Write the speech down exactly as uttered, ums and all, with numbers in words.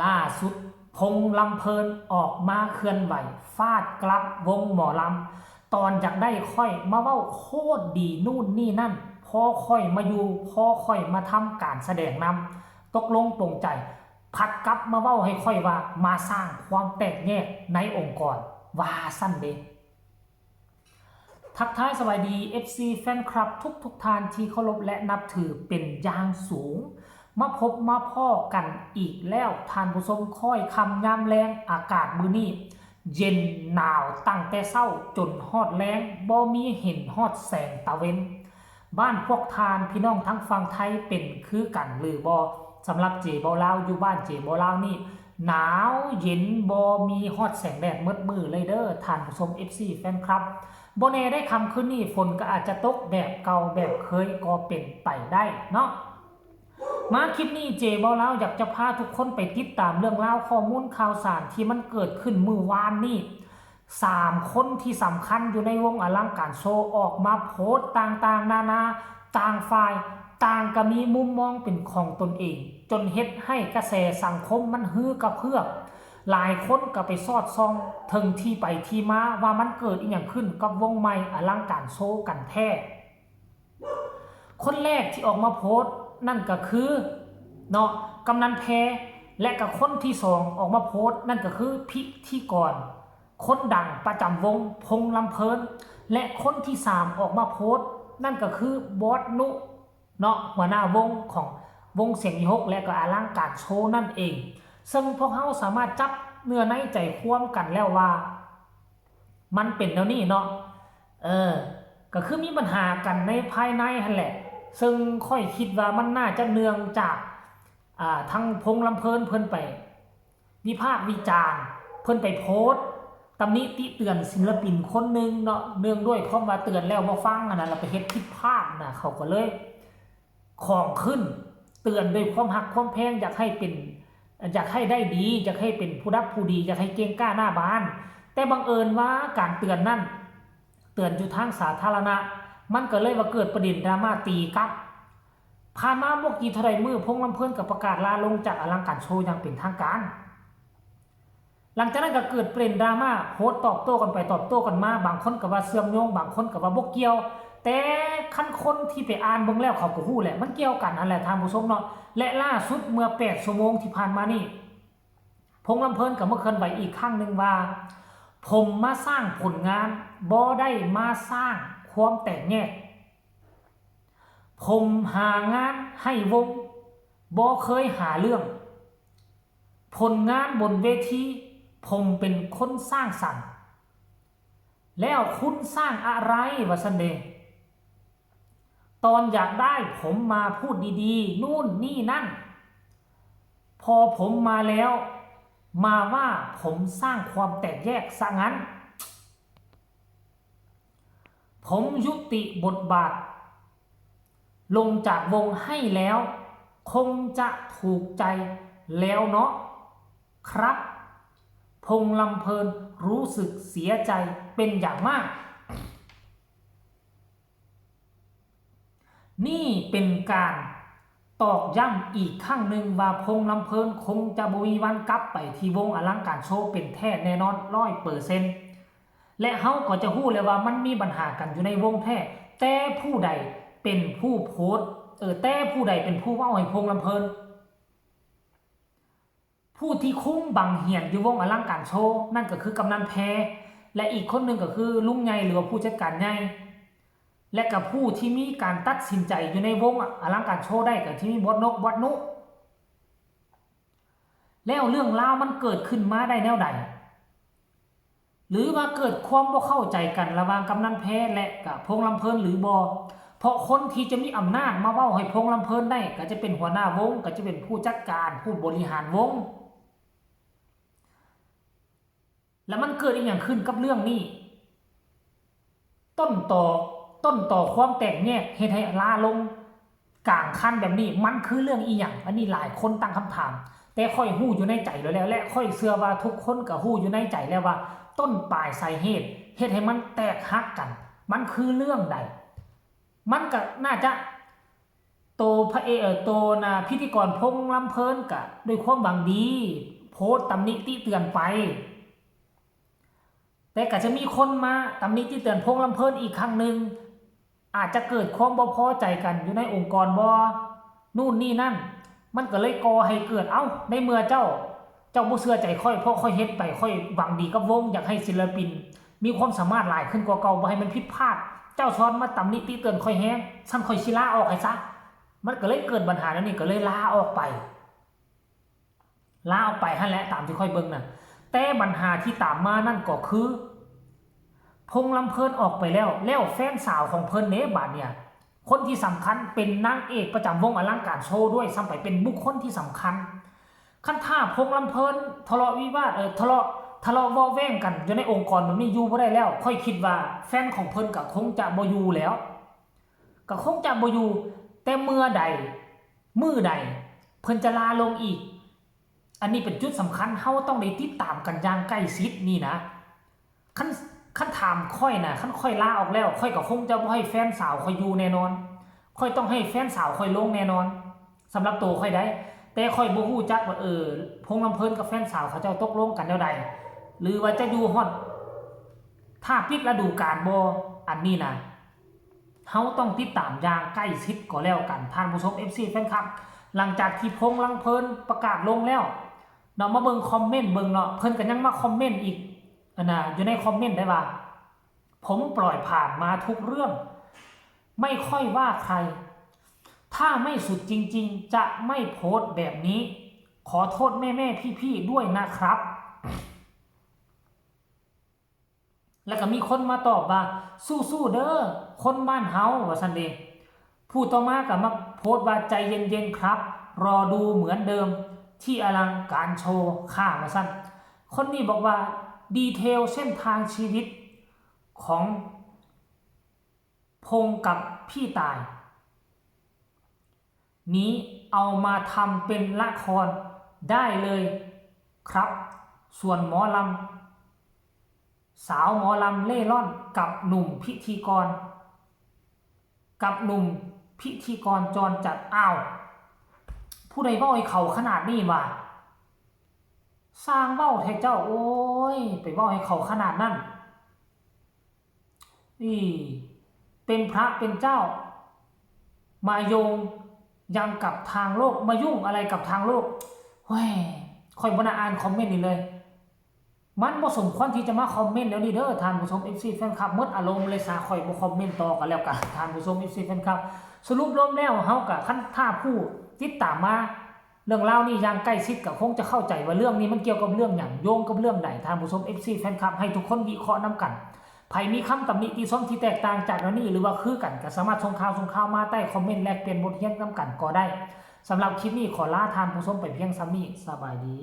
ล่าสุด พงษ์ลำเพลินออกมาเคลื่อนไหว ฟาดกลับวงหมอลำ ตอนอยากได้ข้อยมาเว้าโคตรดีนู่นนี่นั่น พอข้อยมาอยู่ พอข้อยมาทำการแสดงนำ ตกลงปลงใจ ผัดกลับมาเว้าให้ข้อยว่ามาสร้างความแตกแยกในองค์กร ว่าซั่นเด้ ทักทายสวัสดี เอฟซี แฟนคลับทุกทุกๆท่านที่เคารพและนับถือเป็นอย่างสูง มาพบมาพ้อกันอีกแล้ว ท่านผู้ชม ค่อยค่ำยามแลง อากาศมื้อนี้เย็นหนาวตั้งแต่เช้าจนฮอดแลง บ่มีเห็นฮอดแสงตะเว็น บ้านพวกท่านพี่น้องทั้งฝั่งไทยเป็นคือกันหรือบ่ สำหรับเจเบาลาว อยู่บ้านเจเบาลาวนี่ หนาวเย็น บ่มีฮอดแสงแดดหมดมื้อเลยเด้อ ท่านผู้ชม เอฟซี แฟนคลับ บ่แน่ได้ ค่ำคืนนี้ฝนก็อาจจะตกแบบเก่าแบบเคยก็เป็นไปได้เนาะ มาคลิปนี้เจเบาลาวอยากจะพาทุกคนไปติดตามเรื่องราวข้อมูลข่าวสารที่มันเกิดขึ้นมื้อวานนี้ สามคนที่สำคัญอยู่ในวงอลังการโชว์ออกมาโพสต์ต่างๆนานา ต่างฝ่ายต่างก็มีมุมมองเป็นของตนเอง จนเฮ็ดให้กระแสสังคมมันฮือกระเพื่อม หลายคนก็ไปสอดส่องถึงที่ไปที่มาว่ามันเกิดอีหยังขึ้นกับวงใหม่อลังการโชว์กันแท้ คนแรกที่ออกมาโพสต์นั่นก็คือเนาะ กำนันแพร และก็คนที่สองออกมาโพสต์นั่นก็คือพิธีกร คนดังประจำวง พงษ์ลำเพลิน และคนที่สามออกมาโพสต์นั่นก็คือบอสนุเนาะ หัวหน้าวงของวงเสียงวิหค และก็อลังการโชว์นั่นเอง ซึ่งพวกเฮาสามารถจับเนื้อในใจความกันแล้วว่า มันเป็นแนวนี้เนาะ เออ ก็คือมีปัญหากันในภายในหั่นแหละ ซึ่งข้อยคิดว่ามันน่าจะเนื่องจาก อ่า ทางพงษ์ลำเพลินเพิ่นไปวิพากษ์วิจารณ์ เพิ่นไปโพสต์ตำหนิติเตือนศิลปินคนหนึ่งเนาะ เนื่องด้วยความว่าเตือนแล้วบ่ฟังหั้นนะ แล้วไปเฮ็ดผิดพลาดนะ เขาก็เลย ของขึ้น เตือนด้วยความฮักความแพง อยากให้เป็น อยากให้ได้ดี อยากให้เป็นผู้ดับผู้ดี อยากให้เก่งกล้าหน้าบาน แต่บังเอิญว่าการเตือนนั่น เตือนอยู่ทางสาธารณะ มันก็เลยว่าเกิดประเด็นดราม่าตีกลับ ผ่านมาบ่กี่เท่าใดมื้อ พงษ์ลำเพลินก็ประกาศลาลงจากอลังการโชว์อย่างเป็นทางการ หลังจากนั้นก็เกิดประเด็นดราม่า โพสต์ตอบโต้กันไปตอบโต้กันมา บางคนก็ว่าเชื่อมโยง บางคนก็ว่าบ่เกี่ยว แต่คันคนที่ไปอ่านเบิ่งแล้วเขาก็ฮู้แหละ มันเกี่ยวกันนั่นแหละท่านผู้ชมเนาะ และล่าสุดเมื่อแปดชั่วโมงที่ผ่านมานี่ พงษ์ลำเพลินก็มาเคลื่อนไหวอีกครั้งหนึ่งว่า ผมมาสร้างผลงาน บ่ได้มาสร้างความแตกแยก ผมหางานให้วง บ่เคยหาเรื่อง ผลงานบนเวที ผมเป็นคนสร้างสรรค์ แล้วคุณสร้างอะไร ว่าซั่นเด้ ตอนอยากได้ผมมาพูดดีๆ นู่นนี่นั่น พอผมมาแล้ว มาว่าผมสร้างความแตกแยกซะงั้น ผมยุติบทบาท ลงจากวงให้แล้ว คงจะถูกใจแล้วเนาะครับ พงษ์ลำเพลินรู้สึกเสียใจเป็นอย่างมาก นี่เป็นการตอกย้ำอีกครั้งหนึ่งว่าพงษ์ลำเพลินคงจะบ่มีวันกลับไปที่วงอลังการโชว์เป็นแท้แน่นอนร้อยเปอร์เซ็นต์ และเฮาก็จะฮู้แล้วว่ามันมีปัญหากันอยู่ในวงแท้ แต่ผู้ใดเป็นผู้โพสต์ เออ แต่ผู้ใดเป็นผู้เว้าให้พงษ์ลำเพลิน ผู้ที่คุ้มบังเหียนอยู่วงอลังการโชว์ นั่นก็คือกำนันแพร และอีกคนหนึ่งก็คือลุงใหญ่หรือว่าผู้จัดการใหญ่ และกับผู้ที่มีการตัดสินใจอยู่ในวงอลังการโชว์ได้ก็ที่มีบอสนก บอสนุ แล้วเรื่องราวมันเกิดขึ้นมาได้แนวใด หรือว่าเกิดความบ่เข้าใจกันระหว่างกำนันแพรและกับพงษ์ลำเพลินหรือบ่ เพราะคนที่จะมีอำนาจมาเว้าให้พงษ์ลำเพลินได้ ก็จะเป็นหัวหน้าวง ก็จะเป็นผู้จัดการ ผู้บริหารวง แล้วมันเกิดอีหยังขึ้นกับเรื่องนี้ ต้นตอ ต้นตอความแตกแยกเฮ็ดให้ลาลงกลางคันแบบนี้ มันคือเรื่องอีหยัง อันนี้หลายคนตั้งคำถาม แต่ข้อยฮู้อยู่ในใจแล้วแหละ และข้อยเชื่อว่าทุกคนก็ฮู้อยู่ในใจแล้วว่า ต้นปลายสาเหตุเฮ็ดให้มันแตกหักกัน มันคือเรื่องใด มันก็น่าจะ โตพระเอก เอ่อ โตนะพิธีกรพงษ์ลำเพลินกะด้วยความหวังดี โพสต์ตำหนิติเตือนไป แต่ก็จะมีคนมาตำหนิติเตือนพงษ์ลำเพลินอีกครั้งหนึ่ง อาจจะเกิดความบ่พอใจกันอยู่ในองค์กรบ่ นู่นนี่นั่น มันก็เลยก่อให้เกิด เอ้า ในเมื่อเจ้า เจ้าบ่เชื่อใจข้อย เพราะข้อยเฮ็ดไป ข้อยหวังดีกับวง อยากให้ศิลปิน มีความสามารถหลายขึ้นกว่าเก่า บ่ให้มันผิดพลาด เจ้าซ้อนมาตำหนิติเตือนข้อยแฮง ซั้นข้อยสิลาออกให้ซะ มันก็เลยเกิดปัญหาแนวนี้ ก็เลยลาออกไป ลาออกไปหั้นแหละ ตามที่ข้อยเบิ่งน่ะ แต่ปัญหาที่ตามมานั่นก็คือ พงษ์ลำเพลินออกไปแล้ว แล้วแฟนสาวของเพิ่นเด้ บาดเนี่ย คนที่สำคัญเป็นนางเอกประจำวงอลังการโชว์ด้วยซ้ำไป เป็นบุคคลที่สำคัญ คันถ้าพงษ์ลำเพลินทะเลาะวิวาท เอ่อ ทะเลาะ ทะเลาะเบาะแว้งกันอยู่ในองค์กรแบบนี้ อยู่บ่ได้แล้ว ข้อยคิดว่าแฟนของเพิ่นก็คงจะบ่อยู่แล้ว ก็คงจะบ่อยู่ แต่เมื่อใด มื้อใด เพิ่นจะลาลงอีก อันนี้เป็นจุดสำคัญ เฮาต้องได้ติดตามกันอย่างใกล้ชิดนี่นะ คัน คันถามข้อยนะ คันข้อยลาออกแล้ว ข้อยก็คงจะบ่ให้แฟนสาวข้อยอยู่แน่นอน ข้อยต้องให้แฟนสาวข้อยลงแน่นอน สำหรับตัวข้อยได้ แต่ข้อยบ่ฮู้จักว่า เออ พงษ์ลำเพลินกับแฟนสาวเขาเจ้าตกลงกันแนวใด หรือว่าจะอยู่ฮอด ถ้าปิดฤดูกาลบ่ อันนี้นะ เฮาต้องติดตามอย่างใกล้ชิดก็แล้วกัน ท่านผู้ชม เอฟซี แฟนคลับ หลังจากที่พงษ์ลำเพลินประกาศลงแล้วเนาะ มาเบิ่งคอมเมนต์เบิ่งเนาะ เพิ่นก็ยังมาคอมเมนต์อีก อันน่ะ อยู่ในคอมเมนต์ได้ว่า ผมปล่อยผ่านมาทุกเรื่อง ไม่ค่อยว่าใคร ถ้าไม่สุดจริงๆ จะไม่โพสต์แบบนี้ ขอโทษแม่ๆ พี่ๆ ด้วยนะครับ แล้วก็มีคนมาตอบว่า สู้ๆ เด้อ คนบ้านเฮา ว่าซั่นเด้ ผู้ต่อมาก็มาโพสต์ว่า ใจเย็นๆ ครับ รอดูเหมือนเดิม ที่อลังการโชว์ค่ะ ว่าซั่น คนนี้บอกว่า ดีเทลเส้นทางชีวิตของพงษ์กับพี่ต่าย นี้เอามาทำเป็นละครได้เลยครับ ส่วนหมอลำ สาวหมอลำเล่ร่อนกับหนุ่มพิธีกร กับหนุ่มพิธีกรจรจัด อ้าว ผู้ใดเว้าให้เขาขนาดนี้วะ สร้างเว้าแท้เจ้า โอ้ย ไปเว้าให้เขาขนาดนั้น นี่เป็นพระเป็นเจ้า มาโยงยังกับทางโลก มายุ่งอะไรกับทางโลก เฮ้ย ข้อยบ่น่าอ่านคอมเมนต์นี้เลย มันบ่สมควรที่จะมาคอมเมนต์แนวนี้เด้อ ท่านผู้ชม เอฟซี แฟนคลับ หมดอารมณ์เลยซะ ข้อยบ่คอมเมนต์ต่อกันแล้วกัน ท่านผู้ชม เอฟซี แฟนคลับ สรุปรวมแล้ว เฮาก็ คันถ้าผู้ติดตามมาเรื่องราวนี้อย่างใกล้ชิด ก็คงจะเข้าใจว่าเรื่องนี้มันเกี่ยวกับเรื่องหยัง โยงกับเรื่องใด ท่านผู้ชม เอฟซี แฟนคลับ ให้ทุกคนวิเคราะห์นำกัน ไผมีคำตำหนิติชมที่แตกต่างจากแนวนี้ หรือว่าคือกัน ก็สามารถส่งข่าว ส่งข่าวมาใต้คอมเมนต์ แลกเปลี่ยนบทเรียนนำกันก็ได้ สำหรับคลิปนี้ขอลาท่านผู้ชมไปเพียงส่ำนี้ สบายดี